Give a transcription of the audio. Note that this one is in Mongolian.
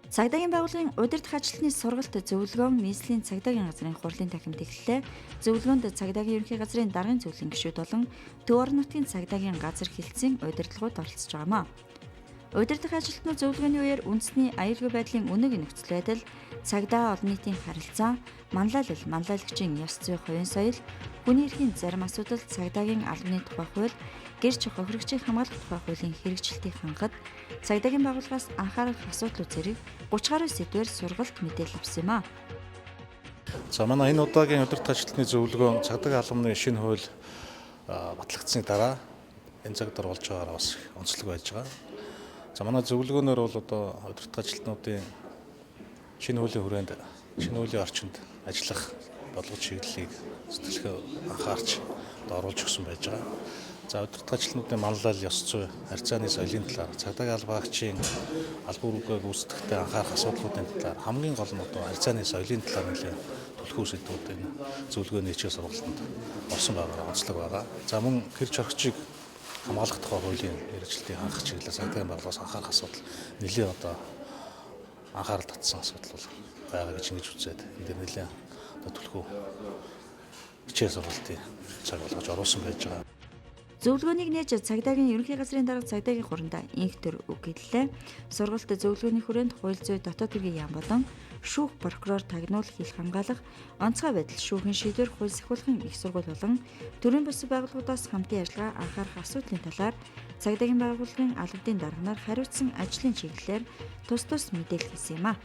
Цагдаагийн байгууллагын удирдах ажилтны сургалт зөвлөгөөн нийслэлийн цагдаагийн газрын хурлын танхимд эхэллээ. Зөвлөгөөнд цагдаагийн ерөнхий газрын даргын зөвлөлийн гишүүд болон төв орон нутгийн цагдаагийн газар хэлтсийн удирдлагууд оролцож байгаа юм а. Удирдах ажилтнууд зөвлөгөөний үеэр үндэсний аюулгүй байдлын өнөөгийн нөхцөл байдал, цагдаа олон нийтийн харилцаа, манлайлал, манлайлагчийн ёс зүй, хувийн соёл, хүний эрхийн зарим асуудал, цагдаагийн албаны тухай хууль, гэрч хохирогчийг хамгаалах тухай хуулийн хэрэгжилтийг хангахад цагдаагийн байгууллагаас анхаарах асуудлууд зэрэг 30 гаруй сэдвээр сургалт мэдээлэл авсан юм а. За, манай энэ удаагийн удирдах ажилтны зөвлөгөө цагдаагийн албаны шинэ хууль батлагдсаны дараа энэ цаг дээр болж байгаагаар бас онцлог байж байгаа. За, манай зөвлөгөөнөөр бол одоо удирдах ажилтнуудын шинэ хуулийн хүрээнд, шинэ хуулийн орчинд ажиллах болгож чиглэлийг сэтгэлгээ анхаарч одоо оруулж өгсөн байж байгаа. За, удирдах ажилтнуудын манлайлал, ёс зүй, харьцааны соёлын талаар, цагдаагийн албаагчийн алба үүргээ гүйцэтгэхдээ анхаарах асуудлуудын талаар, хамгийн гол нь одоо харьцааны соёлын талаар нэлээд түлхүү сэдвүүд энэ зөвлөгөөний хичээл сургалтанд орсон байгаагаар онцлог байгаа. За, мөн гэрч хохирогчийг хамгаалах тухай хуулийн хэрэгжилтийг хангах чиглэлээр цагдаагийн байгууллагаас анхаарах асуудал нэлээд одоо анхаарал татсан асуудал бол байгаа гэж ингэж үзээд энэ дээр нэлээд одоо түлхүү хичээл сургалтын цаг болгож оруулсан байж байгаа. Зөвлөгөөнийг нээж цагдаагийн ерөнхий газрын дарга цагдаагийн хурандаа инх төр үг хэллээ. Сургалт зөвлөгөөний хүрээнд хууль зүй, дотоод хэргийн яам болон шүүх, прокурор тагнуул хил хамгаалах, онцгой байдал, шүүхийн шийдвэр, хууль сахиулахын их сургууль болон төрийн бус байгууллагуудаас хамтын ажиллагаа анхаарах асуудлын талаар цагдаагийн байгууллагын албаны дарганаар хариуцсан ажлын чиглэлээр тус тус мэдээлэл хийсэн юм а.